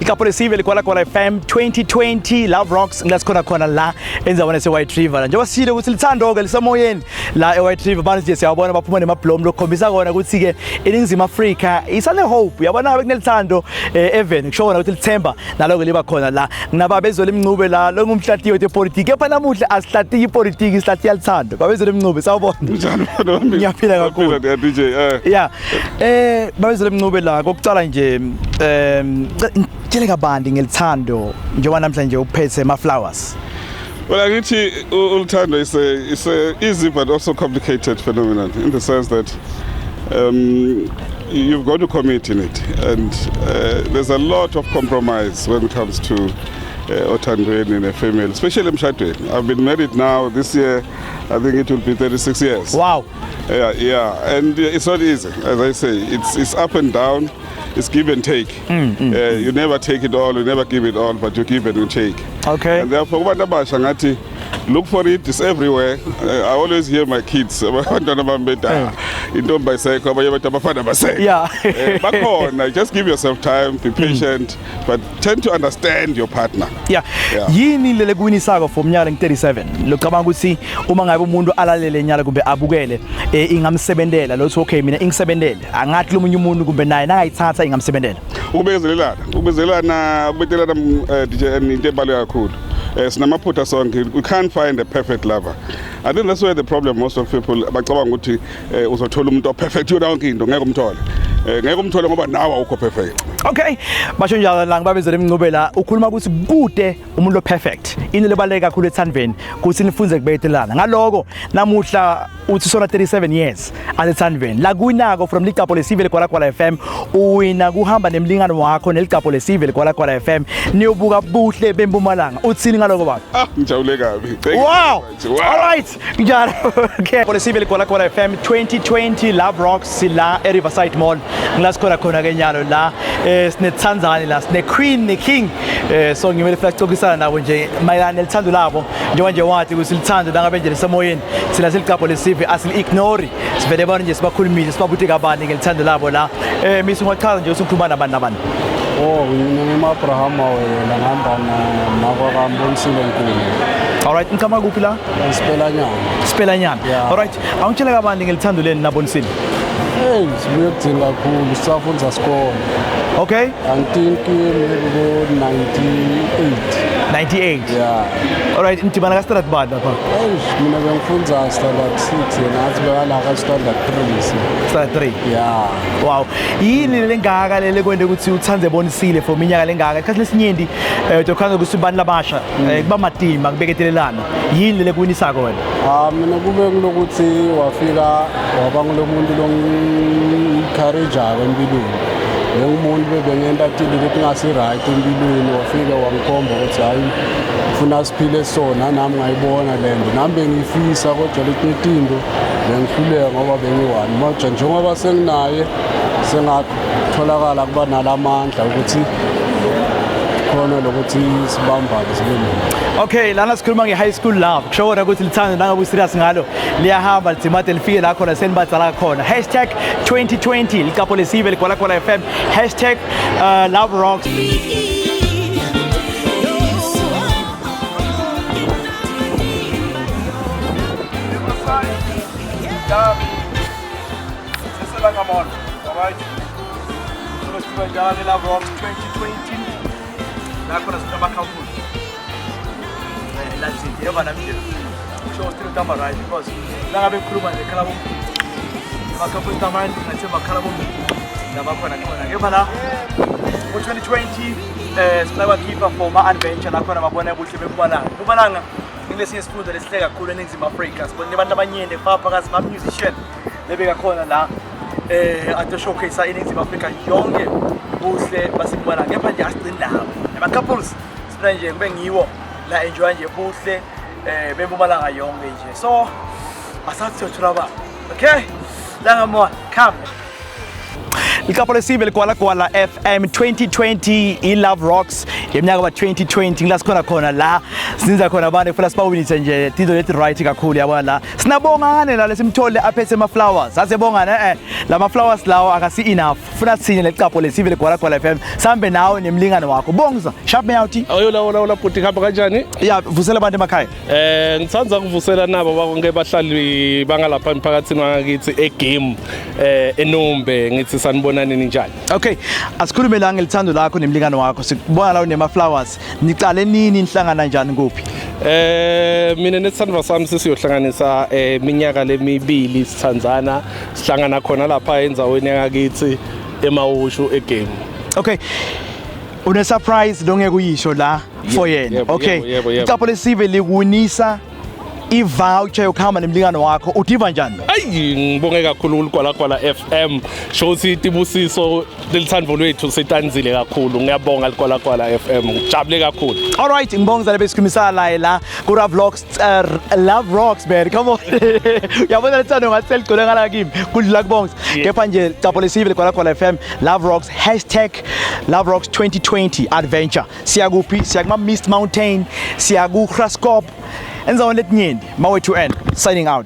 Liqapho lesive Ligwalagwala FM 2020 Love Rocks ngilasikhona khona la endaweni yase White River. Njengoba sishilo ukuthi lithando ke lisemoyeni la e White River abantu nje siyabona baphuma nemablomu lokukhombisa kona ukuthi ke iNingizimu Afrika isane hope. Uyabona ngabe kunelithando even kusho kona ukuthi lithemba naloko liba khona la. Nginababezwele Mncube la longumhlatiyo wepolitiki. Kepha namuhla asihlatiyi ipolitiki sihlatiya lithando. Babezwele Mncube sawubona. Njani mfana wami? Ngiyaphila kakhulu. Ngiyaphila DJ. Eh. Yeah. Babezwele Mncube la kokucala nje tshele kabanti ngelithando njengoba namhlanje uphethe ama flowers. Well, angithi uthando is a easy but also complicated phenomenon in the sense that you've got to commit in it, and there's a lot of compromise when it comes to othandweni in a family, especially emshadweni. I've been married now this year, I think it will be 36 years. Yeah, and it's not easy. As I say, it's up and down. It's give and take. You never take it all, you never give it all, but you give and you take. And therefore, kubantu abasha ngathi look for it, it's everywhere. I always hear my kids, abantwana bami bethi, "Ah, intombi ayisekho," abanye bathi abafana basekho. Bakhona, just give yourself time, be patient, but tend to understand your partner. Yeah. Yini lele kuwinisako for umnyaka lengu-37 locabanga ukuthi uma ngabe umuntu alalele nyala kumbe abukele ingamsebentela lothi okay mina ingisebentele angathi lomunye umuntu kumbe naye nangayithatha ingamsebentela? Ukubekezelelana, ukubekezelelana, ukubekezelelana, DJ, into ebaluleke kakhulu. Sinamaphutha sonke. We can't find a perfect lover. I think that's where the problem, most of people bacabanga ukuthi uzothola umuntu o-perfect yona yonke into. Ngeke umthole, ngeke umthole ngoba nawe awukho perfect. Okay, basho njalo la ngibabezele Mncube la ukhuluma ukuthi kude umuntu lo perfect. Into lebaluleke kakhulu ethandweni ukuthi nifunze kubeketelana. Ngaloko namuhla uthi sona 37 years asethandweni la kuwinako from Liqapho Lesive Ligwalagwala FM, uwina kuhamba nemlingano wakho neLiqapho Lesive Ligwalagwala FM niyobuka buhle beMpumalanga. Uthini ngaloko, baba? Ah, ngijabule kabi. Thank you very much. Wow. All right. Njalo. Okay. Lesive Ligwalagwala FM 2020 Love Rocks la e Riverside Mall. Ngila sikhona khona ke nyalo la sinethanzani la sine queen ne king, so ngimele funa sixoxisana nabo nje mayelana nelithando labo njengoba nje wathi ukuthi lithando langabe nje lisemoyeni. Sila siliqapho lesive asili ignore, sivele bona nje sibakhulumise sibabuthi kabani ngelithando labo la. Misi, ungachaza nje usukhuluma nabantu nabantu? Oh, mina ngima-Abraham Mawela, ngihamba namakwa kaMbonisile Nkulu. All right, ngiqhamuka kuphi la? Sipelanyana. Sipelanyana. Yeah. All right, awungitshele kabani ngelithando leni nabonisile. Hey, sibuye kugcina kakhulu sisafundza sikole. I think maybe ko-98. 98? Yeah. Alright, nidibana ka standard bani lapha? Hey, mina bengifundza standard 6, yena ngathi bekala ka standard 3. Standard 3? Yeah. Wow. Yini lengaka lele kwente ukuthi utsandze Bonisile for iminyaka lengaka? Isikhathi lesinyenti utokhanga ukuthi bani labasha kuba matima kubeketelelana. Yini lele kuwinisako wena? Ah, mina kube kulokuthi wafika waba ngulo muntu longi-encourage-ako empilweni. Bengumuntu bebengenta tintfo letingasi-right empilweni, wafika wangikhomba ukuthi hhayi, funa siphile sona. Nami ngayibona le nto, nami bengiyifisa, kodwa letinye tintfo bengihluleka ngoba bengiyi-one. Manje njengoba senginaye sengatholakala kuba nalamandla ukuthi khona lokuthi sibambane sibe munye. Okay, lana sikhuluma nge-high school love. Kusho kona ukuthi lithando nangabe userious ngalo liyahamba lidzimade lifike la khona senibadzala khona. #2020 Liqapho Lesive Ligwalagwala FM #LoveRocks. Seselangamon. Alright. So njalo Love Rocks 2020. La khona sinama couples. That's it. Yebo nami nje. Kusho still tamba right because la ngabe ngikhuluma nje khala bomkhulu. Ama couples tamani ngathi bakhala bomkhulu. Labakhona khona. Kepha la ngo-2020 silabakhipha for ma-adventure la khona babona buhle beMpumalanga. Mpumalanga kulesinye isifunda lesihle kakhulu eNingizimu Afrika. Sibonile abantu abanyenti kufaka phakathi ma-musician lebeka khona la ade showcase iNingizimu Afrika yonke buhle baseMpumalanga. Kepha nje asigcini lapho. Nama-couples sifuna nje kube ngiwo la enjoy nje buhle beMpumalanga yonke nje. So asathi siyothola ba. Okay? Langa Mall, come. Liqapho lesive ligwalagwala FM 2020 i-Love Rocks yeminyaka wa-2020 ngila sikhona khona la sinza khona abantu kufuna sibawinise nje tinto leti right kakhulu yabona la sinabongane la lesimthole aphethe ama-flowers asebongane eh la ma-flowers lawo akasi enough funa sinye leqapho lesive ligwalagwala FM sambe nawe nemlingane wakho bongza sharp me out. Ayola ola ola bhuti, hamba kanjani? Ya, vusela abantu emakhaya. Ngithanda ukuvusela nabo bonke bahlali bangalapha emphakathini wangakithi egame eNumbe, ngithi sanibonani, ninjani? Okay, asikhulume la ngelithando lakho nemlingane wakho. Sikubona la unema flowers. Nicale nini, nihlangana njani, kuphi? Mina nesithandwa sami sisiyohlanganisa iminyaka lemibili sithandzana, sihlangana khona lapha endzaweni yangakithi emawushu egame. Okay. Une surprise longeke uyisho la for yena. Yebo. Okay. Yebo. Iqapho lesive likuwinisa i-voucher yokuhamba nemlingane wakho. Udiva njani? Ayi, ngibonge kakhulu uLigwalagwala FM. Shothi tibusiso lelithando lwethu sitanzile kakhulu. Ngiyabonga Ligwalagwala FM. Ngijabule kakhulu. All right, ngibonga lebe sikhulumisana laye la ku Love Rocks, Love Rocks, man. Come on. Uyabona lethando ngathi seligcwele ngala kimi. Kudlula kubonga. Kepha nje Qapho lesive Ligwalagwala FM Love Rocks #LoveRocks 2020 adventure. Siya kuphi? Siya kuma Mist Mountain, siya ku Graskop. Endzaweni letinyenti. Mawethu N signing out.